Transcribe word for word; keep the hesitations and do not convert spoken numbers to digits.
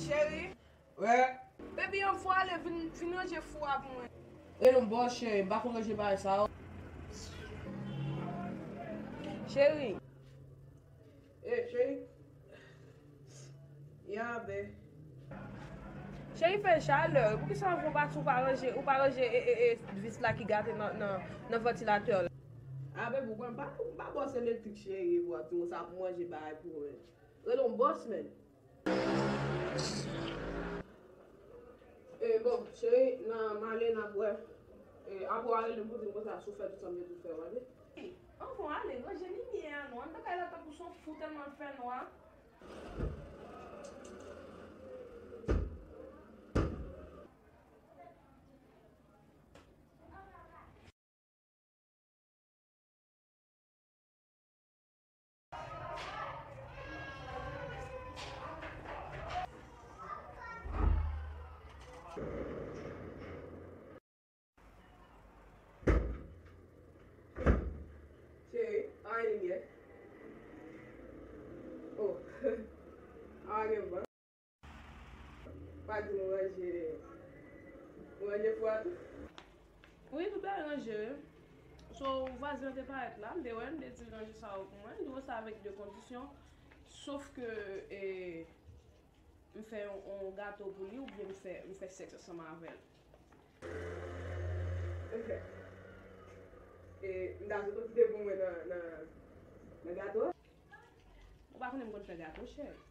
Cheri. Wè. Baby, ann fò ale, vin, vin ranje fou a pou mwen. E non, bòs, cheri, m pa konn ranje bagay sa yo. Cheri. E, cheri. Ya, be. Cheri, fè chalè. Poukisa anvan w pati, ou pa ranje, ou pa ranje, e, e, e, vis la ki gate nan, nan, nan vantilatè la? A, baby, ou konn m pa, m pa bòs elektrik, cheri, pou ap di konsa pou manje bagay pou mwen. Rele yon bòs, menn. E, bon, cheri, nan m ale, n ap wè. E, apre w a rele m pou di m konsa si w fè tout sa m te di w fè, w tande? Anvan w ale, ranje limyè a non. Anndan kay la tankou s on fou tèlman l fè nwa. Cheri, pa gen limyè. Oh, pa gen van. Pa di nou ranje, nou ranje fou a tou? Wi, tout bagay ranje. So, vwazen an te parèt la, m te wè l, m te di l ranje sa yo pou mwen. Li di w sa avèk de kondisyon. Sof ke, e, m fè yon, yon gato pou li oubyen m fè, m fè sèks ansanm avè l. E, m ta sot yon ti de pou mwen nan, nan, nan gato a. Ou pa konnen m konn fè gato, cheri.